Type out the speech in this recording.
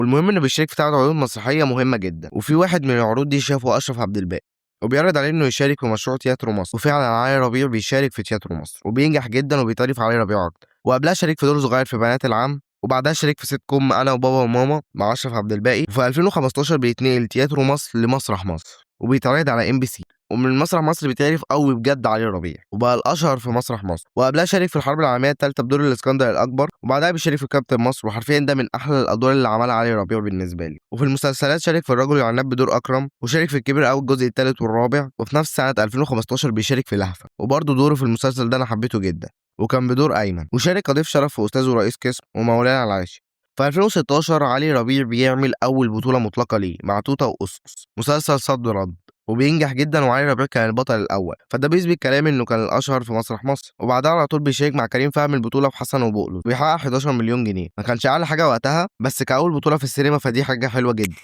والمهم انه بيشارك في 3 عروض مسرحية مهمة جدا، وفي واحد من العروض دي شافه اشرف عبد الباقي وبيعرض عليه انه يشارك في مشروع تياترو مصر، وفعلا علي ربيع بيشارك في تياترو مصر وبينجح جدا وبيتعرف علي ربيع اكتر. وقبلها شارك في دور صغير في بنات العم، وبعدها شارك في سيت كوم انا وبابا وماما مع اشرف عبد الباقي. وفي 2015 بيتنقل تياترو مصر لمسرح مصر وبيتعرض على MBC، ومن مسرح مصر بيتعرف قوي بجد علي ربيع وبقى الاشهر في مسرح مصر. وقبلها شارك في الحرب العالمية الثالثة بدور الاسكندر الاكبر، وبعدها بيشارك في كابتن مصر، وحرفيا ده من احلى الادوار اللي عملها علي ربيع بالنسبة لي. وفي المسلسلات شارك في الرجل العناب بدور اكرم، وشارك في الكبير قوي الجزء الثالث والرابع. وفي نفس سنة 2015 بيشارك في لهفة، وبرده دوره في المسلسل ده انا حبيته جدا وكان بدور ايمن. وشارك كضيف شرف في استاذ ورئيس قسم ومولانا العاشر. في 2016 علي ربيع بيعمل أول بطولة مطلقة ليه مع توتة وأسس مسلسل صد رد، وبينجح جدا، وعلي ربيع كان البطل الأول، فده بيثبت كلامي إنه كان الأشهر في مسرح مصر. وبعدها على طول بيشارك مع كريم فهمي البطولة في حسن وبقلص، بيحقق 11 مليون جنيه، ما كانش أعلى حاجة وقتها بس كأول بطولة في السينما فدي حاجة حلوة جدا.